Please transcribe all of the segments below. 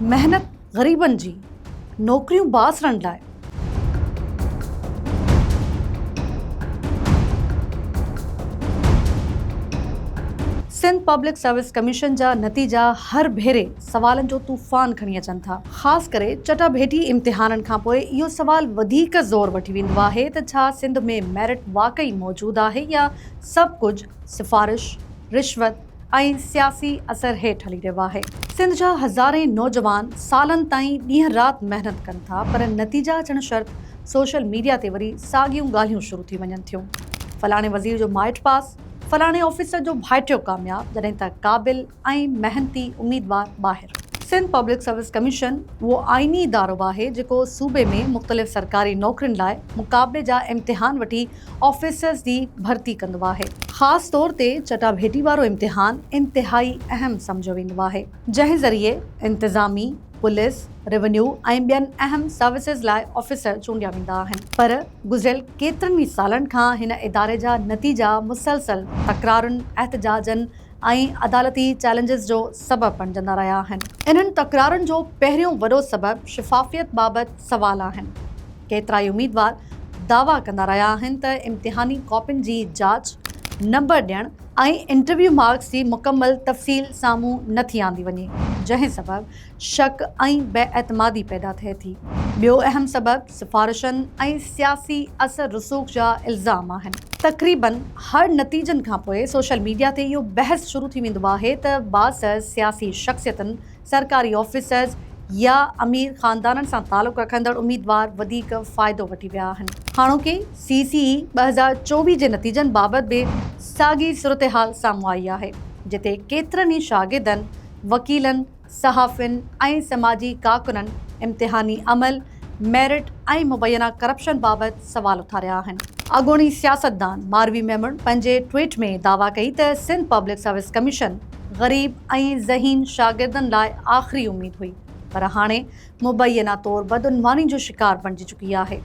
محنت غريبن جي، نوڪريون بااثرن لاء. سنڌ پبلڪ سروس ڪميشن جا نتيجا هر ڀيري سوالن جو طوفان کڻي اچن ٿا. خاص ڪري چٽاڀيٽي امتحانن کانپوء اهو سوال وڌيڪ زور وٺي ويندو آهي ته ڇا سنڌ ۾ ميرٽ واقعي موجود آهي يا سڀ ڪجهه سفارش، رشوت ۽ سياسي اثر هيٺ هلي رهيو آهي. سنڌ جا هزارين نوجوان سالن تائين ڏينهن رات محنت ڪن ٿا پر نتيجا اچڻ شرط سوشل ميڊيا تي وري ساڳيون ڳالهيون شروع ٿي وڃن ٿيون. فلاڻي وزير جو مائٽ پاس، فلاڻي آفيسر جو ڀائٽيو ڪامياب جڏهن ته قابل ۽ محنتي اميدوار ٻاهر. سنڌ پبلڪ سروس ڪميشن اهو آئيني ادارو آهي جيڪو صوبي ۾ مختلف سرڪاري نوڪرين لاء مقابلي جا امتحان وٺي آفيسرز جي ڀرتي ڪندو آهي. خاص طور تي چٽاڀيٽي وارو امتحان انتهائي اهم سمجهيو ويندو آهي، جنهن ذريعي انتظامي، پوليس، ريونيو ۽ ٻين اهم سروسز لاء آفيسر چونڊيا ويندا آهن. پر گذريل ڪيترن ئي سالن کان هن اداري جا نتيجا مسلسل تڪرارن، احتجاجن ۽ عدالتي چئلينجز جو سبب بڻجندا رهيا آهن. انهن تڪرارن جو پهريون وڏو سبب شفافيت بابت سوال آهن. ڪيترائي اميدوار دعويٰ ڪندا رهيا آهن ته امتحاني ڪاپين جي جاچ، نمبر ڏيڻ ۽ انٽرويو مارڪس جي مڪمل تفصيل سامهون نٿي آندي وڃي، جنهن سبب شڪ ۽ بي اعتمادي پيدا ٿئي ٿي. ٻيو اهم سبب سفارشن ۽ سياسي اثر رسوخ جا الزام آهن. تقريبن هر نتيجن کانپوء سوشل ميڊيا تي اهو بحث شروع ٿي ويندو آهي ته بااثر سياسي شخصيتن، سرڪاري آفيسرز يا امير خاندانن سان تعلق رکندڙ اميدوار وڌيڪ فائدو وٺي ويا آهن. هاڻوڪي سي سي اي 2024 جي نتيجن بابت به ساڳي صورتحال سامهون آئي آهي، جتي ڪيترن ئي شاگردن، وڪيلن، صحافين ۽ سماجي ڪارڪنن امتحاني عمل، ميرٽ ۽ مبينا ڪرپشن بابت سوال اٿاريا آهن. اڳوڻي سياستدان ماروي ميمڻ پنهنجي ٽوئيٽ ۾ دعويٰ ڪئي ته سنڌ پبلڪ سروس ڪميشن غريب ۽ ذهين شاگردن لاء آخري اميد هئي پر هاڻي مبينا طور بدعنواني جو شڪار بڻجي چڪي آهي.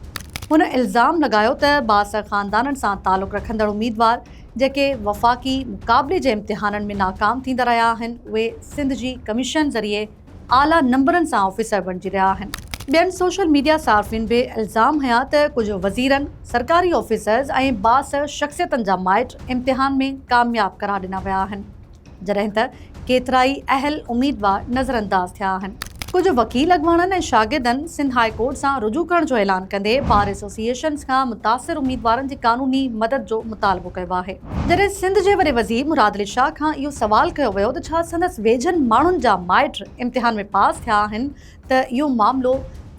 هن الزام لڳايو ته بااثر خاندانن سان تعلق رکندڙ اميدوار جيڪي وفاقي مقابلي جي امتحانن ۾ ناڪام ٿيندا رهيا آهن اهي سنڌ جي ڪميشن ذريعي اعليٰ نمبرن سان آفيسر بڻجي رهيا آهن. ٻين سوشل ميڊيا صارفين به الزام هنيا ته ڪجهه وزيرن، سرڪاري آفيسرز ۽ بااثر شخصيتن جا مائٽ امتحان ۾ ڪامياب قرار ڏنا ويا آهن. جڏهن ته ڪيترائي اهل اميدوار نظرانداز ٿيا آهن. ڪجهه وڪيل اڳواڻن ۽ شاگردن سنڌ هاء ڪورٽ سان رجوع ڪرڻ جو اعلان ڪندي بار ايسوسيئيشنز کان متاثر اميدوارن جي قانوني مدد جو مطالبو ڪيو آهي. جڏهن سنڌ جي وڏي وزير مراد علي شاهه کان اهو سوال ڪيو ويو ته ڇا سندس ويجهن ماڻهن جا مائٽ امتحان ۾ پاس ٿيا آهن ته اهو معاملو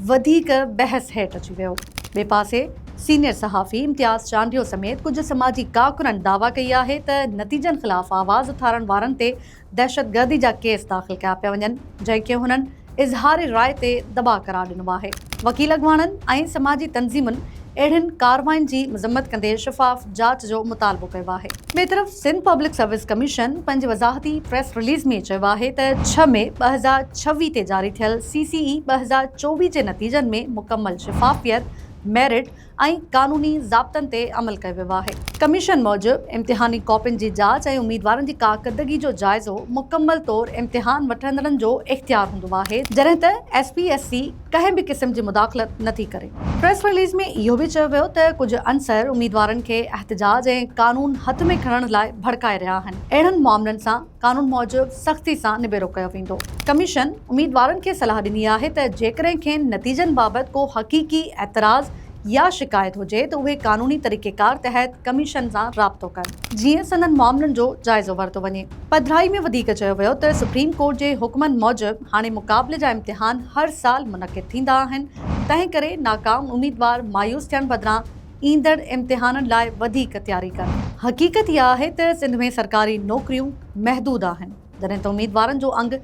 وڌيڪ بحث هيٺ اچي ويو. ٻئي پاسي سينيئر صحافي امتياز چانڊيو سميت ڪجهه سماجي ڪارڪنن دعويٰ ڪئي آهي ته نتيجن خلاف آواز اٿارڻ وارن تي دهشتگردي جا ڪيس داخل ڪيا پيا وڃن، جنهن کي هنن اظهار راء تي دٻاء قرار ڏنو آهي. وڪيل اڳواڻن ۽ سماجي تنظيمن اهڙين ڪاررواين جي مذمت ڪندي شفاف جاچ جو مطالبو ڪيو آهي. ٻئي طرف سنڌ پبلڪ سروس ڪميشن پنهنجي وضاحتي پريس رليز ۾ چيو آهي ته ڇهه مئي 2026 تي جاري ٿيل سي سي اي 2024 جي نتيجن ۾ مڪمل شفافيت، ميرٽ ۽ قانوني ضابطن تي عمل ڪيو ويو آهي. ڪميشن موجب امتحاني ڪاپين جي جاچ ۽ اميدوارن جي ڪارڪردگي جو جائزو مڪمل طور امتحان وٺندڙن جو اختيار هوندو آهي، جڏهن ته ايس پي ايس سي ڪنهن به قسم جي مداخلت نٿي ڪري. پريس رليز ۾ اهو به چيو ويو ته ڪجهه عنصر اميدوارن کي احتجاج ۽ قانون هٿ ۾ کڻڻ لاء ڀڙڪائي رهيا آهن، اهڙن معاملن سان قانون موجب سختي سان نبيرو ڪيو ويندو. ڪميشن اميدوارن کي صلاح ڏني آهي ته جيڪڏهن کين نتيجن بابت ڪو حقيقي اعتراض يا شڪايت هجي ته اهي قانوني طريقيڪار تحت ڪميشن سان رابطو ڪن، جيئن سندن معاملن جو جائزو ورتو وڃي. پڌرائي ۾ وڌيڪ چيو ويو ته سپريم ڪورٽ جي حڪمن موجب هاڻي مقابلي جا امتحان هر سال منعقد ٿيندا آهن، تنهن ڪري ناڪام اميدوار مايوس ٿيڻ بدران ايندڙ امتحانن لاء وڌيڪ تياري ڪن. حقيقت اها آهي ته سنڌ ۾ سرڪاري نوڪريون محدود آهن، جڏهن ته اميدوارن جو انگ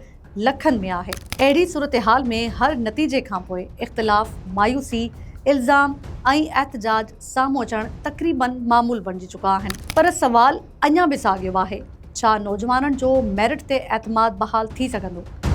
لکن ۾ آهي. اهڙي صورتحال ۾ هر نتيجي کانپوء اختلاف، مايوسي، الزام ۽ احتجاج سامهون اچڻ تقريبن معمول بڻجي چڪا آهن. پر سوال اڃا به ساڳيو آهي، ڇا نوجوانن جو ميرٽ تي اعتماد بحال ٿي سگهندو؟